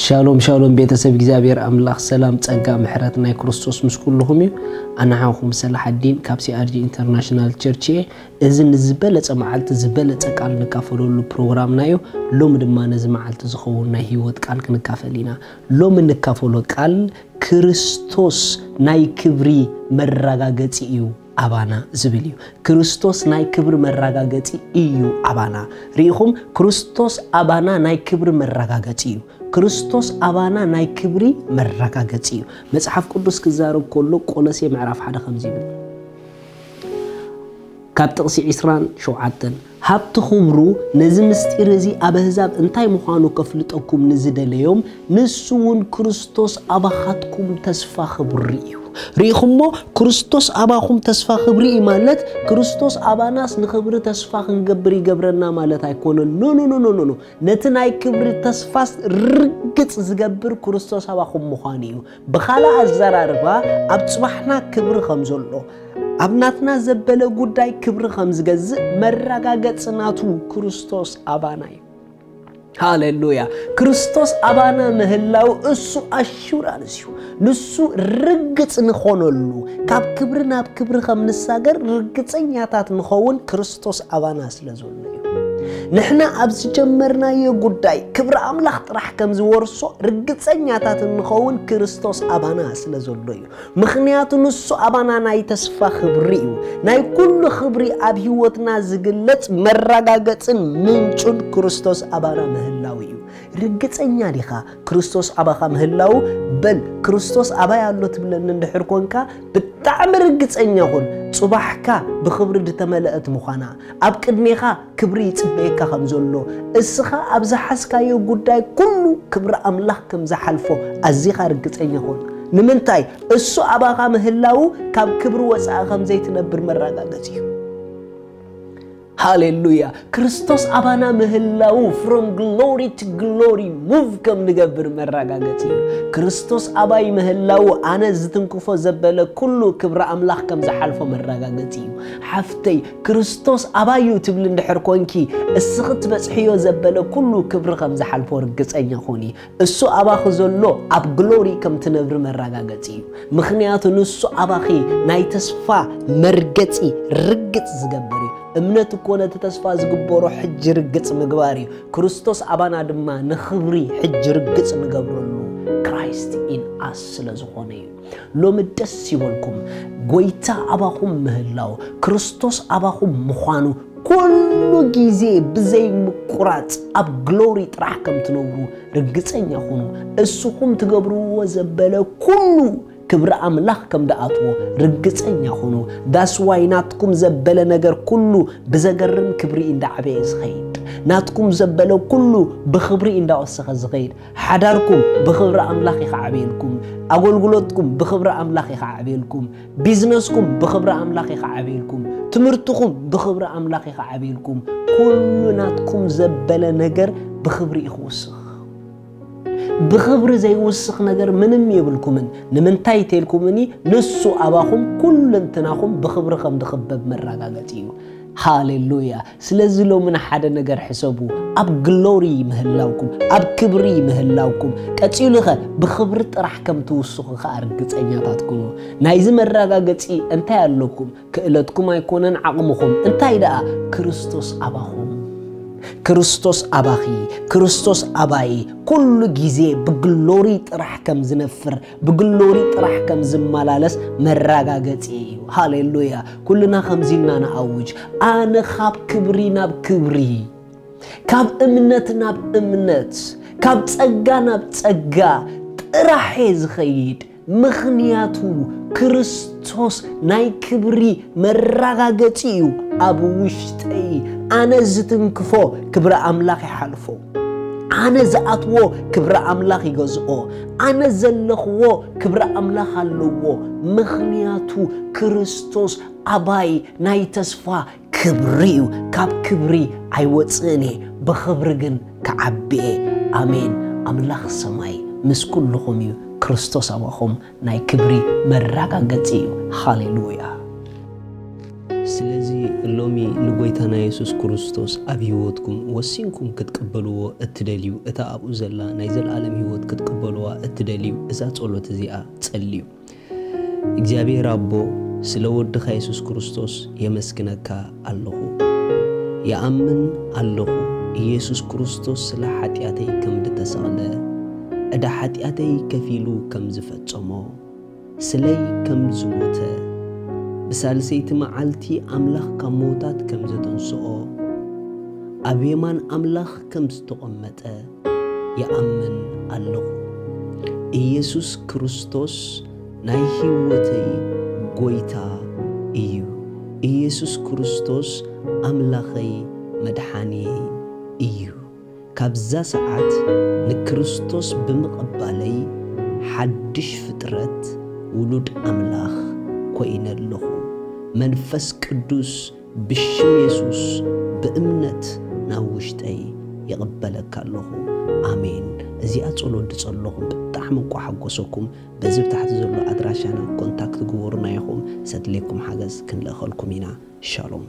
ሻሎም ሻሎም ቤተሰብ እግዚኣብሔር ኣምላኽ ሰላም ጸጋ ምሕረት ናይ ክርስቶስ ምስ ኩልኹም እዩ። ኣነ ሓውኹም ሰላሓዲን ካብ ሲኣርጂ ኢንተርናሽናል ቸርች እየ። እዚ ንዝበለጸ መዓልቲ ዝበለጸ ቃል ንካፈለሉ ፕሮግራምና እዩ። ሎሚ ድማ ነዚ መዓልቲ ዝኸውን ናይ ህይወት ቃል ክንካፈል ኢና። ሎሚ ንካፈሎ ቃል ክርስቶስ ናይ ክብሪ መረጋገጺ እዩ ኣባና ዝብል እዩ። ክርስቶስ ናይ ክብሪ መረጋገጺ እዩ ኣባና። ርኢኹም፣ ክርስቶስ ኣባና ናይ ክብሪ መረጋገጺ እዩ። ክርስቶስ ኣባና ናይ ክብሪ መረጋገጺ እዩ። መጽሓፍ ቅዱስ ክዛረብ ከሎ ቆሎሴ ምዕራፍ ሓደ ከምዚ ይብል። ካብ ጥቕሲ ዒስራን ሸውዓተን፣ ሃብቲ ክብሩ ነዚ ምስጢር እዚ ኣብ ኣህዛብ እንታይ ምዃኑ ከፍልጠኩም ንዝደለዮም፣ ንሱ እውን ክርስቶስ ኣባኻትኩም ተስፋ ክብሪ እዩ። ርኢኹሞ፣ ክርስቶስ ኣባኹም ተስፋ ክብሪ እዩ ማለት፣ ክርስቶስ ኣባናስ ንኽብሪ ተስፋ ክንገብር ይገብረና ማለት ኣይኮነን። ኖ፣ ኖ፣ ኖ፣ ኖ፣ ኖ፣ ኖ። ነቲ ናይ ክብሪ ተስፋስ ርግጽ ዝገብር ክርስቶስ ኣባኹም ምዃኑ እዩ። ብኻልእ ኣዘራርባ፣ ኣብ ጽባሕና ክብሪ ከም ዘሎ፣ ኣብ ናትና ዘበለ ጉዳይ ክብሪ ከም ዝገዝእ መረጋገጺ ናቱ ክርስቶስ ኣባና እዩ። ሃሌሉያ! ክርስቶስ ኣባና ምህላው እሱ ኣሹራንስ እዩ። ንሱ ርግጽ ንኾነሉ፣ ካብ ክብሪ ናብ ክብሪ ከም ንሳገር ርግጸኛታት ንኸውን ክርስቶስ ኣባና ስለ ዘሎ እዩ። ንሕና ኣብ ዝጀመርናዮ ጉዳይ ክብሪ ኣምላኽ ጥራሕ ከም ዝወርሶ ርግጸኛታት እንኸውን ክርስቶስ ኣባና ስለ ዘሎ እዩ። ምኽንያቱ ንሱ ኣባና ናይ ተስፋ ክብሪ እዩ። ናይ ኩሉ ክብሪ ኣብ ህይወትና ዝግለጽ መረጋገጽን ምንጩን ክርስቶስ ኣባና ምህላው እዩ። ርግጸኛ ዲኻ ክርስቶስ ኣባኻ ምህላው? በል፣ ክርስቶስ ኣባይ ኣሎ ትብለኒ እንድሕር ኮንካ፣ ብጣዕሚ ርግጸኛ ኩን። ጽባሕካ ብኽብሪ ዝተመልአት ምዃና፣ ኣብ ቅድሜኻ ክብሪ ይጽበየካ ከም ዘሎ፣ እስኻ ኣብ ዝሓዝካዮ ጉዳይ ኩሉ ክብሪ ኣምላኽ ከም ዝሓልፎ ኣዚኻ ርግጸኛ ኩን። ንምንታይ? እሱ ኣባኻ ምህላዉ ካብ ክብሪ ወጻኢ ከም ዘይትነብር መረጋገጺ እዩ። ሃሌሉያ! ክርስቶስ ኣባና ምህላዉ from glory to glory move ከም ንገብር መረጋገጺ እዩ። ክርስቶስ ኣባይ ምህላዉ ኣነ ዝትንክፎ ዘበለ ኩሉ ክብሪ ኣምላኽ ከም ዝሓልፎ መረጋገጺ እዩ። ሓፍተይ፣ ክርስቶስ ኣባይ እዩ ትብሊ እንድሕር ኮንኪ፣ እስኺ ትበጽሕዮ ዘበለ ኩሉ ክብሪ ከም ዝሓልፎ ርግጸኛ ኩኒ። እሱ ኣባኺ ዘሎ ኣብ ግሎሪ ከም ትነብሪ መረጋገጺ እዩ። ምኽንያቱ ንሱ ኣባኺ ናይ ተስፋ መርገጺ ርግጽ ዝገብር እዩ። እምነት እኮ ነቲ ተስፋ ዝግበሮ ሕጂ ርግጽ ምግባር እዩ። ክርስቶስ ኣባና ድማ ንኽብሪ ሕጂ ርግጽ ንገብረሉ Christ in us ስለ ዝኾነ እዩ። ሎሚ ደስ ይበልኩም፣ ጎይታ ኣባኹም ምህላው፣ ክርስቶስ ኣባኹም ምዃኑ ኩሉ ግዜ ብዘይ ምቁራጽ ኣብ ግሎሪ ጥራሕ ከም ትነብሩ ርግጸኛ ኩኑ። እስኹም ትገብርዎ ዘበለ ኩሉ ክብሪ ኣምላኽ ከም ደኣትዎ ርግጸኛ ኩኑ። ዳስዋይ ናትኩም ዘበለ ነገር ኩሉ ብዘገርም ክብሪ እንዳዓበየ ዝኸይድ፣ ናትኩም ዘበለ ኩሉ ብኽብሪ እንዳወሰኸ ዝኸይድ፣ ሓዳርኩም ብኽብሪ ኣምላኽ ይኸዓብየልኩም፣ ኣገልግሎትኩም ብኽብሪ ኣምላኽ ይኸዓብየልኩም፣ ቢዝነስኩም ብኽብሪ ኣምላኽ ይኸዓብየልኩም፣ ትምህርትኹም ብኽብሪ ኣምላኽ ይኸዓብየልኩም። ኩሉ ናትኩም ዘበለ ነገር ብኽብሪ እዩ ክውስኽ። ብኽብሪ ዘይውስኽ ነገር ምንም የብልኩምን። ንምንታይ ተልኩምኒ? ንሱ ኣባኹም ኩሉ እንትናኹም ብኽብሪ ከም ዝኽበብ መረጋገጺ እዩ። ሃሌሉያ! ስለዚ ሎሚ ንሓደ ነገር ሕሰቡ፣ ኣብ ግሎሪ ምህላውኩም፣ ኣብ ክብሪ ምህላውኩም፣ ቀጺሉኸ ብኽብሪ ጥራሕ ከም ትውስኹ ከኣ ርግጸኛታት ኩኑ። ናይዚ መረጋገጺ እንታይ ኣለኩም? ክእለትኩም ኣይኮነን ዓቕምኹም፣ እንታይ ደኣ? ክርስቶስ ኣባኹም። ክርስቶስ ኣባኺ፣ ክርስቶስ ኣባይ ኩሉ ግዜ ብግሎሪ ጥራሕ ከም ዝነፍር፣ ብግሎሪ ጥራሕ ከም ዝመላለስ መረጋገጺ እዩ። ሃሌሉያ! ኩልና ከምዚ ኢልና ንኣውጅ፣ ኣነ ካብ ክብሪ ናብ ክብሪ፣ ካብ እምነት ናብ እምነት፣ ካብ ጸጋ ናብ ጸጋ ጥራሕ እየ ዝኸይድ። ምኽንያቱ ክርስቶስ ናይ ክብሪ መረጋገጺ እዩ ኣብ ውሽጠይ። ኣነ ዝትንክፎ ክብሪ ኣምላኽ ይሓልፎ። ኣነ ዝኣትዎ ክብሪ ኣምላኽ ይገዝኦ። ኣነ ዘለኽዎ ክብሪ ኣምላኽ ኣለዎ። ምኽንያቱ ክርስቶስ ኣባይ ናይ ተስፋ ክብሪ እዩ። ካብ ክብሪ ኣይወጽእን እየ፣ ብኽብሪ ግን ክዓቢ እየ። ኣሜን። ኣምላኽ ሰማይ ምስ ኩልኹም እዩ። ክርስቶስ ኣባኹም ናይ ክብሪ መረጋገጺ እዩ። ሃሌሉያ። ስለዚ ሎሚ ንጎይታና የሱስ ክርስቶስ ኣብ ህይወትኩም ወሲንኩም ክትቅበልዎ እትደልዩ፣ እታ ኣብኡ ዘላ ናይ ዘለኣለም ህይወት ክትቅበልዋ እትደልዩ፣ እዛ ጸሎት እዚኣ ጸልዩ። እግዚኣብሔር ኣቦ፣ ስለ ወድኻ የሱስ ክርስቶስ የመስግነካ ኣለኹ። ይኣምን ኣለኹ፣ ኢየሱስ ክርስቶስ ስለ ሓጢኣተይ ከም ዝተሰቕለ፣ ዕዳ ሓጢኣተይ ከፊሉ ከም ዝፈጸሞ፣ ስለይ ከም ዝሞተ፣ ብሳልሰይቲ መዓልቲ ኣምላኽ ካብ ምዉታት ከም ዘተንስኦ፣ ኣብ የማን ኣምላኽ ከም ዝተቐመጠ ይኣምን ኣለኹ። ኢየሱስ ክርስቶስ ናይ ህይወተይ ጎይታ እዩ። ኢየሱስ ክርስቶስ ኣምላኸይ መድሓንየይ እዩ። ካብዛ ሰዓት ንክርስቶስ ብምቕባለይ ሓድሽ ፍጥረት ውሉድ ኣምላኽ ኮይነ ኣለኹ። መንፈስ ቅዱስ ብሽም የሱስ ብእምነት ናብ ውሽጠይ ይቕበለካ ኣለኹ። ኣሜን። እዚኣ ጸሎት ዝጸለኹም ብጣዕሚ እንቋ ሓጎሰኩም። በዚ ብታሕቲ ዘሎ ኣድራሻና ኮንታክት ግበሩና ኢኹም። ዘድልየኩም ሓገዝ ክንልእኸልኩም ኢና። ሻሎም።